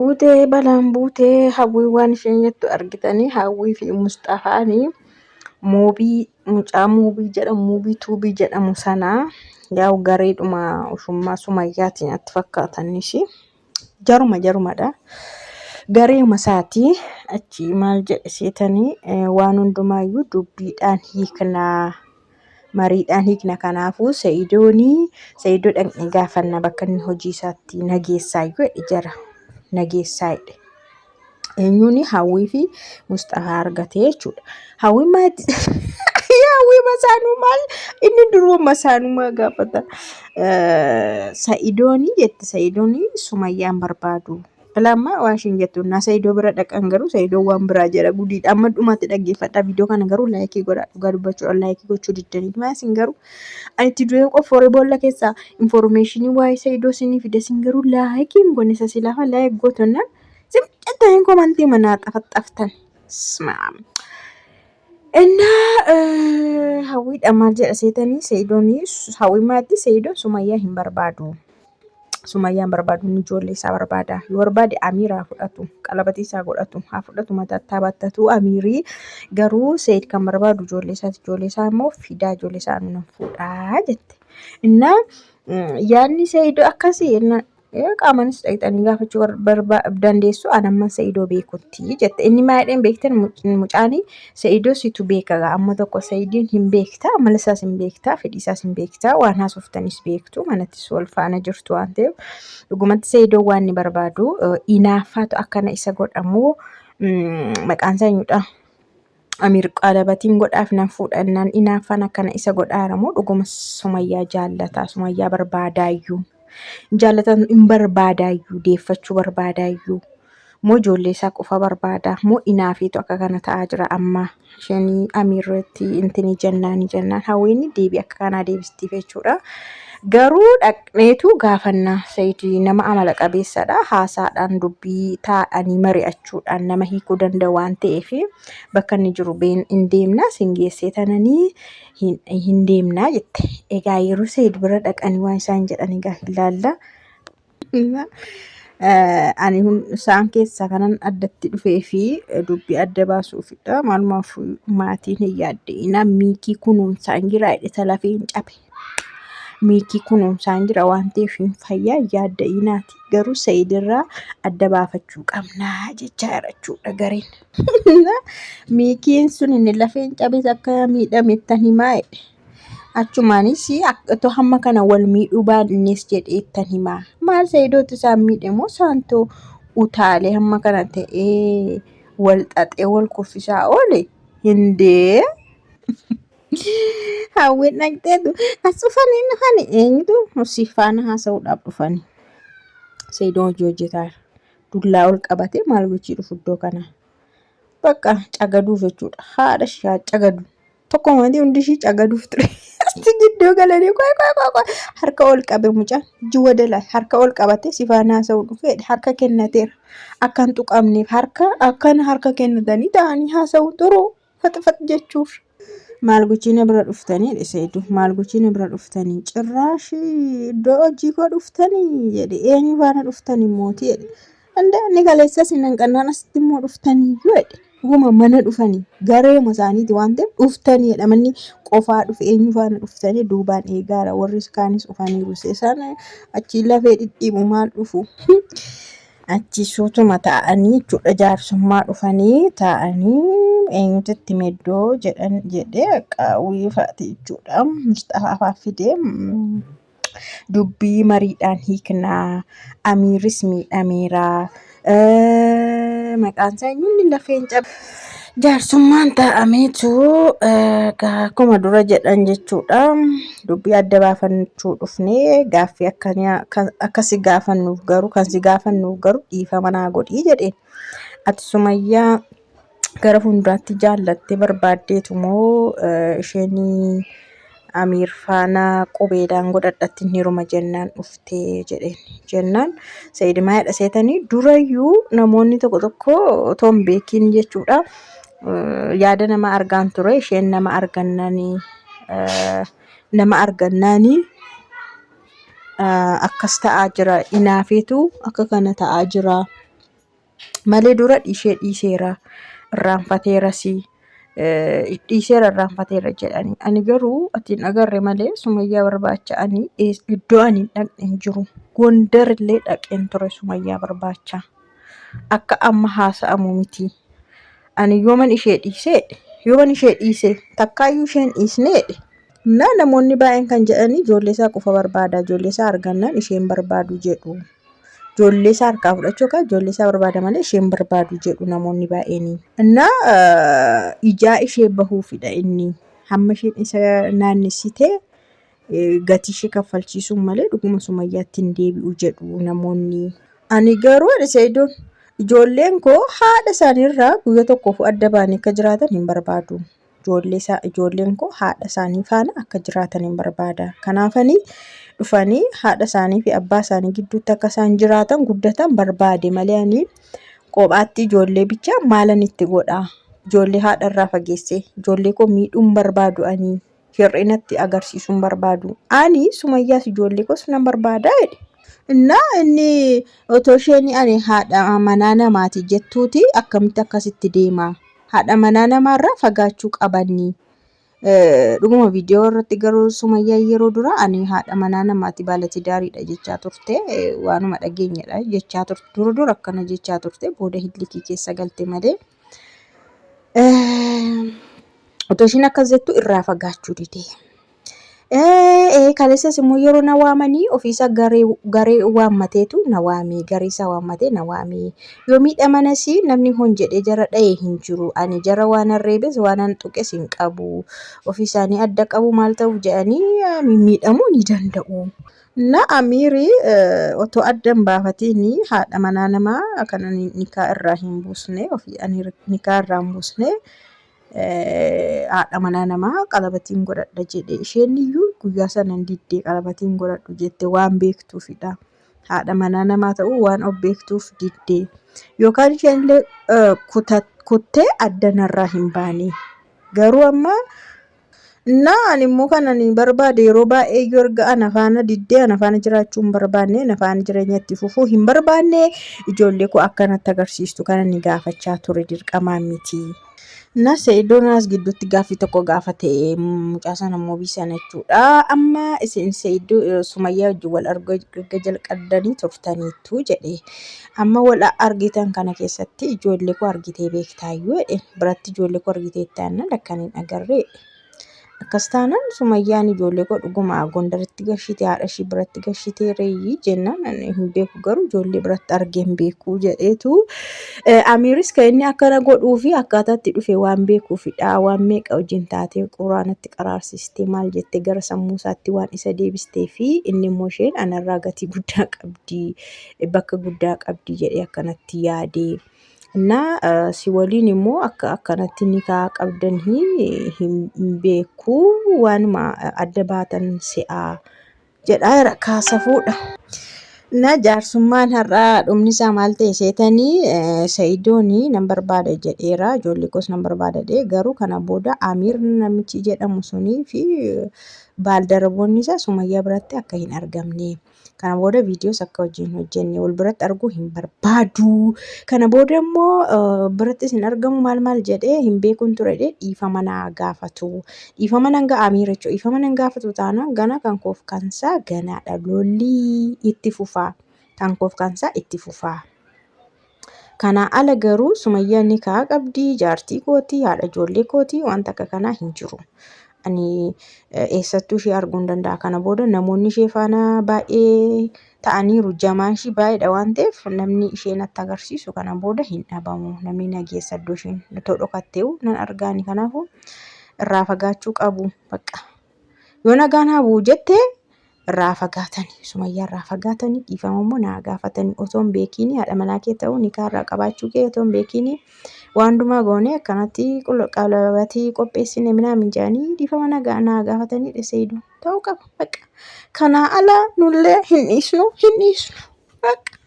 Buutee balaan buutee hawwii waan isheen jettu argitanii hawwii fi musxafaanii muubii mucaa muubii jedhamu muubii tuubii jedhamu sana yaa'u gareedhuma ushummaa sumayyaatiin natti fakkaatanis jaruma jarumadha. Gareema isaatii achi maal jedhe seetanii waan hundumaayyuu dubbiidhaan hiiknaa. Mariidhaan hiikna kanaafuu sa'idoonii sa'idoo dhaqnee gaafanna bakka inni hojii isaatti nageessaayyuu jedhe jara nageessaa jedhe. Eenyuun hawwii fi musxafaa argatee jechuudha. Hawwiin maal hawwii masaanuu maal inni duruu masaanumaa gaafata. Sa'idoonii jette sa'idoonii sumayyaan barbaadu. Lamma waan ishiin jettu naa Sa'idoo bira dhaqan garuu Sa'idoo waan biraa jedha gudiidha. Amma dhumaatti dhaggeeffadha. Viidiyoo kana garuu laayikii godhaa dhugaa dubbachuudhaan laayikii gochuu diddanii. Maa isin garuu ani itti du'ee qoffooree boolla keessaa infoormeeshinii waa'ee Sa'idoo isinii fide isin garuu laayikii hin goone isa silaafa laayik gootonnaan isin jettanii komantii manaa xafaxaftan. Smaam. Innaa hawwiidha maal jedha seetanii Sa'idoonii hawwii maatti Sa'idoon Sumayyaa hin barbaadu. Sumayyaan barbaadu inni ijoollee isaa barbaada. Yoo barbaade Amiir haa fudhatu. Qalabatii isaa godhatu. Haa fudhatu mataatti haa baattatu Amiirii. Garuu Seid kan barbaadu ijoollee isaati. Ijoollee isaa immoo fidaa ijoollee isaa nan fuudhaa jette. Innaa yaadni Seid akkasii innaa qaamanis dhaqxanii gaafachuu dandeessu an amman Sa'idoo beekutti jette. Inni maa jedheen beektan mucaani Sa'idoo situ beeka gaa amma tokko Sa'idiin hin beekta amala isaas hin beekta fedhii isaas hin beekta waan haasoftanis beektu manattis wal faana jirtu waan ta'eef dhugumatti Sa'idoo waan inni barbaadu inaaffaatu akkana isa godhamu maqaan isaa eenyudha? Amiir qalabatiin godhaaf nan fuudha innaan inaaffaan akkana isa godhaara moo dhuguma sumayyaa jaallataa sumayyaa barbaadaayyuu jaallatan hin barbaadaayyuu deeffachuu barbaadaayyuu moo ijoollee isaa qofa barbaada moo inaafiitu akka kana ta'aa jira amma isheen amiirratti intinii jennaani jennaan hawwiin deebii akka kanaa deebistiif jechuudha. Garuu dhaqneetu gaafanna Sayid nama amala qabeessadha haasaadhaan dubbii taa'anii mari'achuudhaan nama hiikuu danda'u waan ta'eef bakka inni jiru been hin deemnaa sin geessee tananii hin deemnaa jette. Egaa yeroo Sayid bira dhaqanii waan isaan jedhan egaa hin laalla. Ani isaan keessaa kanan addatti dhufee fi dubbii adda baasuufidha. Maalumaaf maatiin hin yaadde'ina miikii kunuunsaan jira jedhe talafeen cabe. Miikii kunuunsaan jira waan ta'eef hin fayyaa hin yaadda'inaati. Garuu Sayid irraa adda baafachuu qabnaa jechaa jira jechuudha gareen. Miikiin sun inni lafeen cabes akka miidhamettan himaa jedhe. Achumaanis otoo hamma kana wal miidhuu baannes jedhee ittan himaa. Maal Sayidootu isaan miidhe moo isaantu utaalee hamma kana ta'ee wal xaxee wal kuffisaa oole? Hindee! Hawwiin dhaqxeetu as dhufanii dhufanii eenyutu si faana haasa'uudhaaf dhufanii. Sayidoon hojii hojjetaa jira. Dullaa ol qabatee maal gochii dhufu iddoo kana? Bakka cagaduuf jechuudha. Haadha ishee haa cagadu. Tokko maatii hundi ishii cagaduuf ture. Asti gidduu galanii qoy qoy qoy qoy harka ol qabe mucaan jiwa dalaa harka ol qabate si faana haasa'uu dhufee harka kennateera. Akka hin tuqamneef harka akkana harka kennatanii ta'anii haasa'uu xuruu faxfax jechuuf. Maal gochii na bira dhuftanii jedhe Seedu. Maal gochii na bira dhuftanii cirraashi iddoo hojii koo dhuftanii jedhe eenyu faana dhuftanii mootii jedhe. Anda inni kaleessas hin hanqannaan asitti immoo dhuftanii jedhe. Dhuguma mana dhufanii gareema isaaniiti waan ta'eef dhuftanii jedha manni qofaa dhufe eenyu faana dhuftanii duubaan eegaara warri kaanis dhufaniiru isaan achi lafee dhidhiibu maal dhufu. Achi suutuma taa'anii jechuudha jaarsummaa dhufanii taa'anii eenyutu itti meddoo jedhan jedhee qaawwii fa'aati jechuudha. Musxafaa fa'aa fidee dubbii mariidhaan hiiknaa Amiiris miidhameera. Maqaan isaa eenyu inni lafeen cabe. Jaarsummaan taa'ameetu akkuma dura jedhan jechuudha. Dubbii adda baafachuu dhufnee gaaffii akka si gaafannuuf garuu kan si gaafannuuf garuu dhiifama naa godhii jedheen. Ati Sumayyaa gara fuulduraatti jaallattee barbaaddeetu moo isheen Amiir faana qubeelaan godhadhatti hin heeruma jennaan dhuftee jedheen. Jennaan Sa'iid maa jedha seetanii durayyuu namoonni tokko tokko otoo hin beekiin jechuudha. Yaada nama argaan ture isheen nama argannanii nama argannaanii akkas ta'aa jira inaafeetu akka kana ta'aa jira. Malee dura ishee dhiiseera irraanfateeras dhiiseera irraanfateera jedhani. Ani garuu ati hin agarre malee Sumayyaa barbaacha ani iddoo ani hin dhaqne hin jiru. Gondar illee dhaqeen ture Sumayyaa barbaacha. Akka amma haasa'amu miti. Ani yooman ishee dhiisee jedhe. Yooman ishee dhiise takkaayyuu isheen dhiisne jedhe. Naa namoonni baay'een kan jedhani ijoollee isaa qofa barbaada ijoollee isaa argannaan isheen barbaadu jedhu. Ijoollee isaa harkaa fudhachuu yookaan ijoollee isaa barbaada malee isheen barbaadu jedhu namoonni baay'een. Innaa ijaa ishee bahuufidha inni hamma isheen isa naannessitee gatii ishee kaffalchiisuun malee dhuguma Sumayyaatti hin deebi'u jedhu namoonni. Ani garuu ani Sa'idoon ijoolleen koo haadha isaaniirraa guyyaa tokkoof adda ba'anii akka jiraatan hin barbaadu. Ijoollee isaa ijoolleen koo haadha isaanii faana akka jiraatan hin barbaada. Kanaafani dhufanii haadha isaanii fi abbaa isaanii gidduutti akka isaan jiraatan guddatan barbaade malee ani kophaatti ijoollee bichaa maalan itti godha? Ijoollee haadha irraa fageessee ijoollee koo miidhuun barbaadu ani. Hir'inatti agarsiisuun barbaadu. Ani Sumayyaas ijoollee koos nan barbaada jedhe. Innaa inni otoo isheen ani haadha manaa namaati jettuuti akkamitti akkasitti deema? Haadha manaa namaarraa fagaachuu qabanni. Dhuguma viidiyoo irratti garuu Sumayyaan yeroo dura ani haadha manaa namaati baalatidaariidha jechaa turte. Waanuma dhageenyedha jechaa turte. Dura dura akkana jechaa turte booda hillikii keessa galte malee. Otoo ishiin akkas jettu irraa fagaachuu dide. Ee kaleessas immoo yeroo na waamanii ofiisa garee garee waammateetu na waame garee isaa waammatee na waame. Yoo miidhamanas namni hon jedhee jara dha'e hin jiru. Ani jara waanan reebes waanan tuqes hin qabu. Ofii isaanii adda qabu maal ta'uuf jedhanii mimmiidhamuu ni danda'u. Na Amiiri otoo adda hin baafatiin haadha manaa namaa kana nikaa irraa hin buusne ofii ani nikaa irraa hin buusne. Haadha manaa namaa qalabatiin godhadha jedhe isheen iyyuu guyyaa sana hin diddee qalabatiin godhadhu jette waan beektuufidha. Haadha manaa namaa ta'uu waan of beektuuf diddee yookaan isheen illee kuttee adda narraa hin baane. Garuu amma naa ani immoo kan ani barbaade yeroo baay'ee iyyuu erga ana faana diddee ana faana jiraachuu hin barbaanne ana faana jireenya itti fufuu hin barbaanne ijoollee koo akkanatti agarsiistu kan ani gaafachaa ture dirqamaan miti. Na Se'idoon as gidduutti gaaffii tokko gaafate mucaa sana moobii sana jechuudha. Amma isin Se'idoo Sumayyaa wajjin wal arguu erga jalqabdanii turtaniittu jedhe. Amma wal argitan kana keessatti ijoollee koo argitee beektaayyuu jedhe. Biratti ijoollee koo argiteetta jennaan akkan hin agarree jedhe. Akkas taanaan Sumayyaan ijoollee koo dhuguma Gondaritti gashite haadha ishii biratti gashitee reeyyii jennaan ani hin beeku garuu ijoollee biratti argee hin beeku jedheetu Amiiris kan inni akkana godhuu fi akkaataa itti dhufe waan beekuufidha waan meeqa wajjin taatee quraanatti qaraarsistee maal jettee gara sammuu isaatti waan isa deebistee fi inni immoo isheen anarraa gatii guddaa qabdi bakka guddaa qabdi jedhee akkanatti yaade. Innaa si waliin immoo akka akkanatti nikaa qabdan hin beeku waanuma adda baatan se'aa jedhaa jira kaasafuudha. Na jaarsummaan har'aa dhumni isaa maal ta'e seetanii Sa'idoon nan barbaada jedheera ijoollee koos nan barbaada jedhee garuu kana booda Amiir namichi jedhamu sunii fi baaldaraboonni isaa Sumayyaa biratti akka hin argamne. Kana booda viidiyoos akka wajjin hojjenne wal biratti arguu hin barbaadu. Kana booda immoo birattis hin argamu maal maal jedhee hin beekuun ture jedhee dhiifama naa gaafatu. Dhiifama nan ga'a Amiir jechuudha. Dhiifama nan gaafatu taanaan gana kan koof kansaa ganaadha. Lolli itti fufaa. Kan koof kansaa itti fufaa. Kanaa ala garuu Sumayyaan nikaa qabdi, jaartii kooti, haadha ijoollee kooti, wanta akka kanaa hin jiru. Ani eessattuu ishee arguu hin danda'a. Kana booda namoonni ishee faana baay'ee ta'aniiru. Jamaan ishii baay'eedha waan ta'eef namni ishee natti agarsiisu kana booda hin dhabamu. Namni na geessa iddoo isheen otoo dhokatteewu nan argaani. Kanaafuu irraa fagaachuu qabu. Bakka yoo nagaan haa bu'u jette irraa fagaatanii sumayyaa irraa fagaatanii dhiifama immoo naa gaafatanii otoo hin beekiin haadha manaa kee ta'uu nikaa irraa qabaachuu kee otoo hin beekiin waan hundumaa goonee akkanatti qalabatii qopheessine minaamin jedhanii dhiifama naa gaafatanii dheseedu ta'uu qaba bakka kanaa ala nullee hin dhiisnu hin dhiisnu bakka.